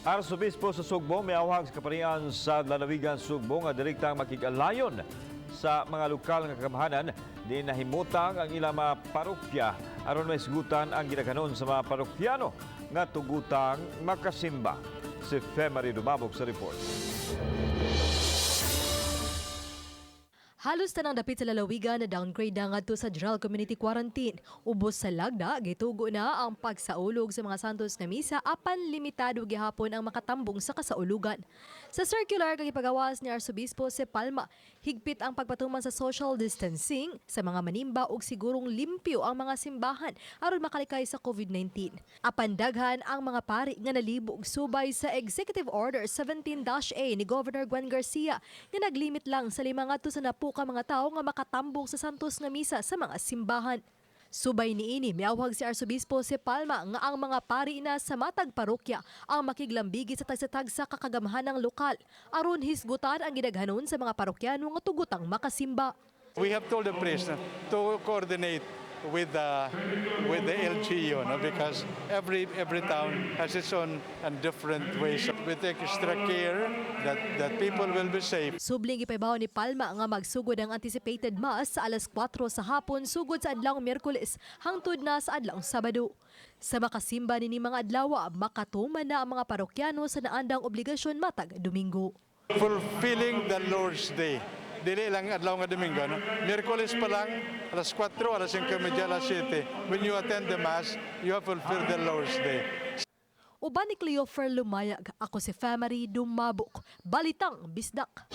Arsobispo sa Sugbo miawhag sa kaparian sa lalawigan Sugbo nga direktang makig-alayon sa mga lokal nga kagamhanan di nahimutang ang ilang mga parokya aron maisgutan ang gidaghanon sa mga parokyano nga tugutang makasimba. Si Femary Dumabok sa report. Halos tanang dapit sa lalawigan na downgrade na ngadto sa General Community Quarantine. Ubos sa lagda, gitugo na ang pagsaulog sa mga santos nga misa apan limitado gihapon ang makatambong sa kasaulugan. Sa circular kag ipagawas ni Arsobispo se Palma, higpit ang pagpatuman sa social distancing sa mga manimba ug sigurong limpyo ang mga simbahan aron makalikay sa COVID-19. Apan daghan ang mga pari nga nalibog subay sa Executive Order 17-A ni Governor Gwen Garcia nga naglimit lang sa 5 ngadto sa 10 ka mga tawo nga makatambong sa santos nga misa sa mga simbahan. Subay niini, miawhag si Arsobispo si Palma nga ang mga pari na sa matag parokya ang makiglambigi sa tagsa-tagsa ka kagamhanang lokal aron hisgutan ang gidaghanon sa mga parokyano nga tugutang makasimba. We have told the priest to coordinate with the LGU, no? Because every town has its own and different ways. We take extra care that people will be safe. Subling ipaibaw ni Palma nga magsugod ang anticipated mass sa alas 4 sa hapon sugod sa adlawng Miyerkules hangtod na sa adlawng Sabado. Sa makasimba nini mga adlaw, makatuman na ang mga parokyano sa naandang obligasyon matag Domingo. Fulfilling the Lord's Day. Dili lang adlaw nga Domingo, no? Miyerkules pa lang, alas 4, alas 5:30, alas 7. When you attend the Mass, you have fulfilled the Lord's Day. Uban ni Cleofer Lumayag, ako si Famary Dumabok. Balitang Bisdak.